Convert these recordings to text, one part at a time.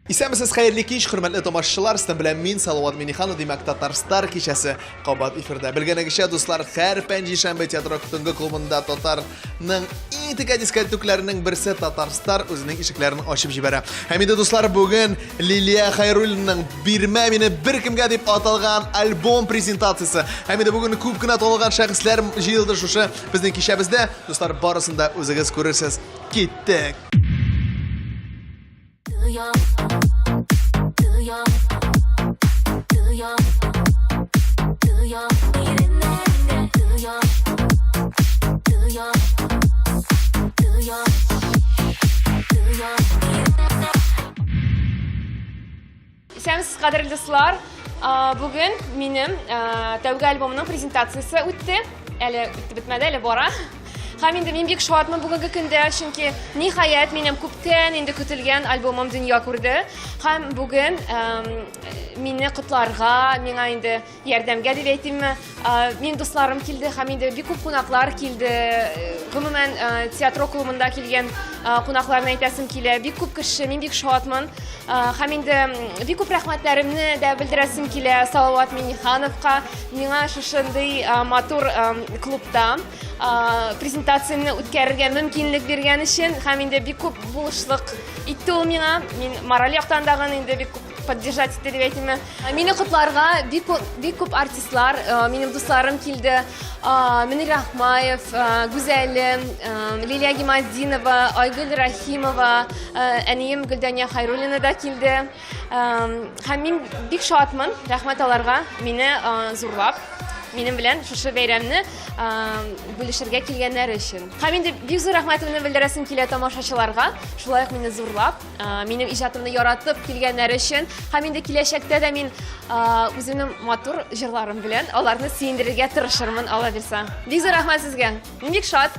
Исәнмесез, хәерле кич, хөрмәтле тамашачылар. Сезнең белән мин, Салават Миниханов, димәк, Татарстар кичәсе кабат эфирда. Белгәнегезчә, дуслар, һәр пәнҗешәмбе театр төнге клубында татарның иң текә дискәтүкләренең берсе Татарстар үзенең ишекләрен ачып җибәрә. Һәм инде, дуслар, бүген Лилия Хайруллинаның Бирмә мине беркемгә дип аталган альбом презентациясе. Һәм инде бүген күп кенә танылган шәхесләр җыелды шушы безнең кичәбездә. Дуслар, барысын да үзегез күрерсез. Киттек! Исәнмесез, кадерле дуслар. Бүген минем тәүге альбомның презентациясе үтте. Әле үтеп бетмәде, әле бара. Һәм инде мин бик шатмын бүгенге көндә, чөнки ниһаять минем күптән инде көтелгән альбомым дөнья күрде. Һәм бүген мине котларга, миңа инде ярдәмгә дип әйтимме, минем дусларым килде һәм инде бик күп кунаклар килде. Гомумән, театр клубында килгән кунакларны әйтәсем килә. Бик күп кеше, мин бик шатмын. Һәм инде бик күп рәхмәтләремне дә белдерәсем килә Салават Миннихановка. Миңа шушындый матур клубта презентацияне үткәрергә мөмкинлек биргән өчен һәм инде бик күп булышлык итте ул миңа. Мин мораль яктан дагын инде бик күп поддержать итте дип әйтимме. Мине котларга бик күп, бик күп артистлар, минем дусларым килде. Мөнир Рахмаев, Гүзәлем, Лилия Гиматдинова, Айгөл Рахимова, әнием Гөлдания Хайруллина да килде. Һәм мин бик шатмын, рәхмәт аларга, мине зурлап, минем белән шушы бәйрәмне бүлешергә килгәннәре өчен. Һәм инде бик зур рәхмәтемне белдерәсем килә тамашачыларга, шулай ук мине зурлап, минем иҗатымны яратып килгәннәре өчен. Һәм инде киләчәктә дә мин үземнең матур җырларым белән аларны сөендерергә тырышырмын, Алла бирса. Бик зур рәхмәт сезгә. Мин бик шат.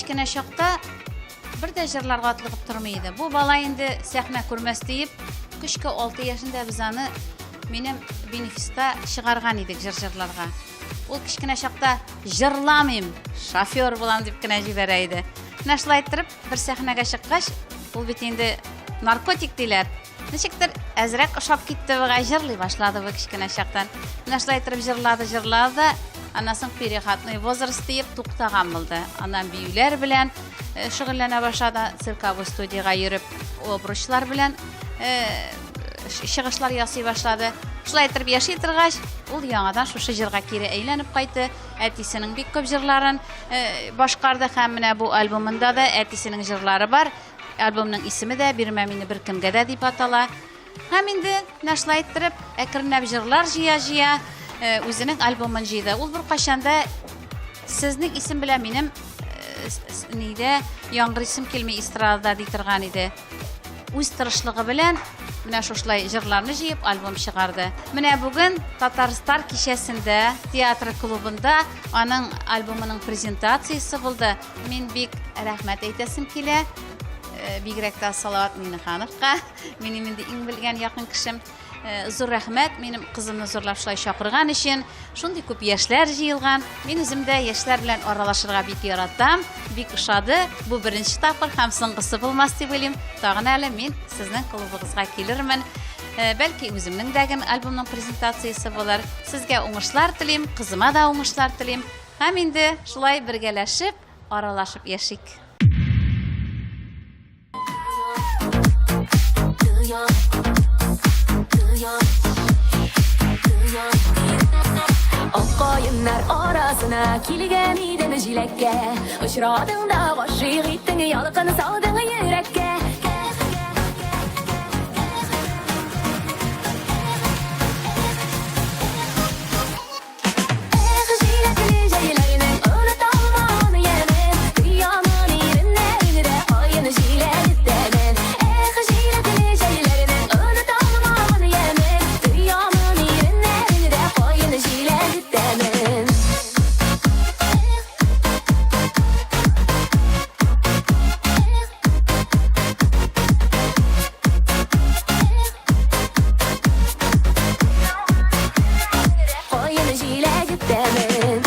кечкенә чакта бер дә җырларга атлыгып тормый иде. Бу бала инде сәхнә күрмәс диеп, көчкә 6 яшендә без аны минем бенефиста чыгарган идек җыр җырларга. Ул кечкенә чакта җырламыйм, шофер булам дип кенә җибәрә иде. Менә шулай иттереп, бер сәхнәгә чыккач, ул бит инде наркотик диләр. Ничектер әзрәк ошап китте бугай, җырлый башлады бу кечкенә чактан. Менә шулай иттереп җырлады, җырлады да, аннан соң переходной возраст диеп туктаган булды. Аннан биюләр белән э, шөгыльләнә башлады, цирковой студиягә йөреп, обручлар белән э, чыгышлар ясый башлады. Шулай иттереп яши торгач, ул яңадан шушы җырга кире әйләнеп кайтты. Әтисенең бик күп җырларын э, башкарды һәм менә бу альбомында да әтисенең җырлары бар. Альбомның исеме дә Бирмә мине беркемгә дә дип атала. Һәм инде менә шулай иттереп, әкренләп җырлар җыя-җыя, э, үзенең альбомын җыйды. Ул беркайчан да сезнең исем белән минем э, нидә яңгырыйсым килми эстрадада ди торган иде. Үз тырышлыгы белән менә шушылай җырларны җыеп альбом чыгарды. Менә бүген Татарстар кичәсендә театр клубында аның альбомының презентациясе булды. Мин бик рәхмәт әйтәсем килә. Э, бигрәк тә Салават Миңнехановка, минем инде иң белгән якын кешем. Э, зур рәхмәт минем кызымны зурлап шулай чакырган өчен. Шундый күп яшьләр җыелган. Мин үзем дә яшьләр белән аралашырга бик яратам. Бик ошады. Бу беренче тапкыр һәм соңгысы булмас дип уйлыйм. Тагын әле мин сезнең клубыгызга килермен. Э, бәлки үземнең дә альбомның презентациясе булыр. Сезгә уңышлар телим, кызыма да уңышлар телим. Һәм инде шулай бергәләшеп, аралашып яшик. Ак каеннар арасына килгән идем җиләккә. Очрадың да гашыйк иттең, ялкын салдың йөрәккә. Эх, җиләкле җәйләрнең оныта алмам ямен. Тоямын иреннәреңдә каен җиләге тәмен. Эх, җиләкле җәйләрнең оныта алмам ямен. Тоямын иреннәреңдә каен җиләге тәмен. Каен җиләге тәмен.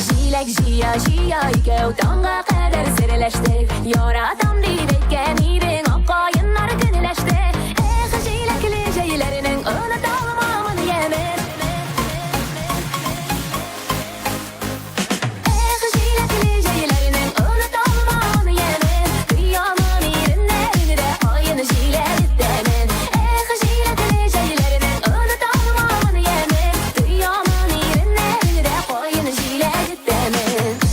Җиләк җыя җыя икәү таңга кадәр серләштек. Яратам дип әйткән идең, ак каеннар көнләште. Эх, җиләкле җәйләрнең оныта алмамын ямен. Эх, җиләкле җәйләрнең оныта алмамын ямен. Тоямын иреннәреңдә каен җиләге тәмен. Эх, җиләкле җәйләрнең оныта алмамын ямен. Тоямын иреннәреңдә каен җиләге тәмен.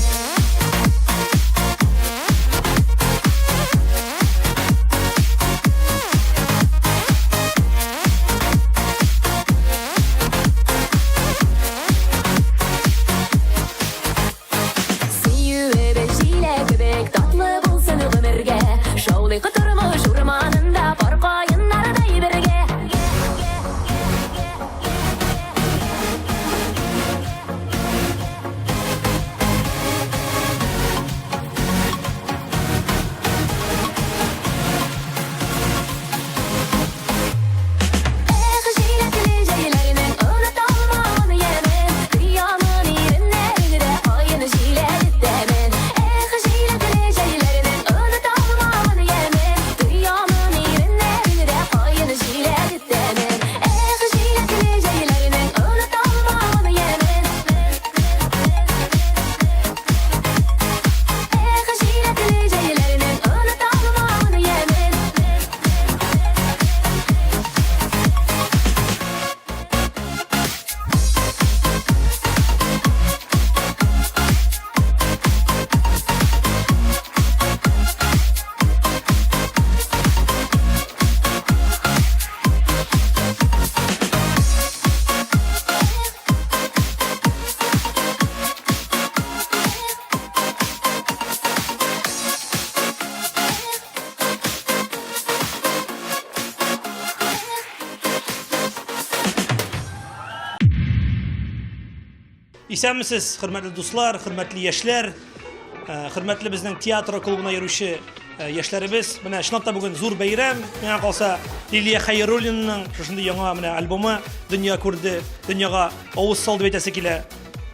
Исәнмесез, хөрмәтле дуслар, хөрмәтле яшьләр, э, хөрмәтле безнең театр клубына йөрүче э, яшьләребез. Менә чынлап та бүген зур бәйрәм. Миңа калса, Лилия Хәйруллинаның шушындый яңа менә альбомы дөнья күрде, дөньяга авыз салды дип әйтәсе килә.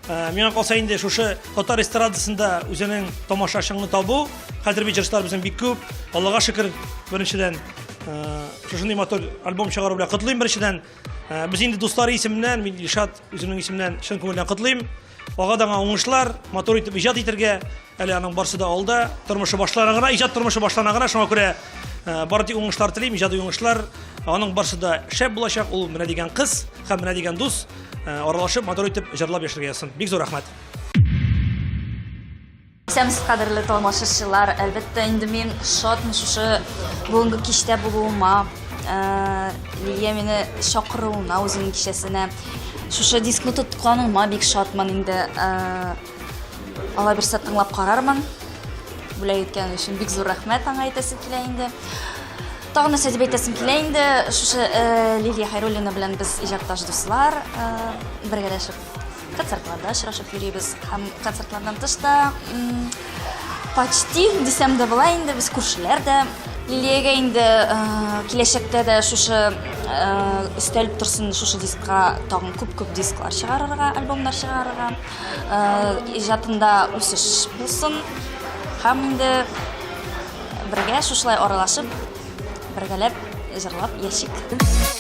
Э, миңа калса инде шушы татар эстрадасында үзенең тамашачыңны табу, хәзер бит җырчылар безнең бик күп. Аллага шөкер, беренчедән, шушындый матур альбом чыгару белән котлыйм беренчедән. Э, без инде дуслар исеменнән, мин Илшат үземнең исемнән чын күңелдән котлыйм. Ага да уңышлар, матур итеп иҗат итәргә, әле аның барсы да алда, тормышы башлана гына, иҗат тормышы башлана гына, шуңа күрә э, бары тик уңышлар телим, иҗади уңышлар. Аның барсы да шәп булачак, ул менә дигән кыз һәм менә дигән дус, э, аралашып, матур итеп җырлап яшәргә язсын. Бик зур рәхмәт. Исәнмесез, кадерле тамашачылар. Әлбәттә, инде мин шатмын шушы бүгенге кичтә булуыма. Э, Лилия мине чакыруына үзенең кичәсенә. Шушы дискны тотканыма бик шатмын инде. Э, Алла бирсә тыңлап карармын. Бүләк иткән өчен бик зур рәхмәт аңа әйтәсе килә инде. Тагын нәрсә дип әйтәсем килә инде, шушы э, Лилия Хайруллина белән без иҗатташ дуслар, бергәләшеп Концертларда очрашып йөрибез һәм концертлардан тыш та почти дисәм дә була инде, без күршеләр дә. Лилиягә инде э, киләчәктә дә шушы э, өстәлеп торсын шушы дискка тагын күп-күп дисклар чыгарырга, альбомнар чыгарырга. Э, иҗатында үсеш булсын һәм инде бергә шушылай аралашып, бергәләп җырлап яшик.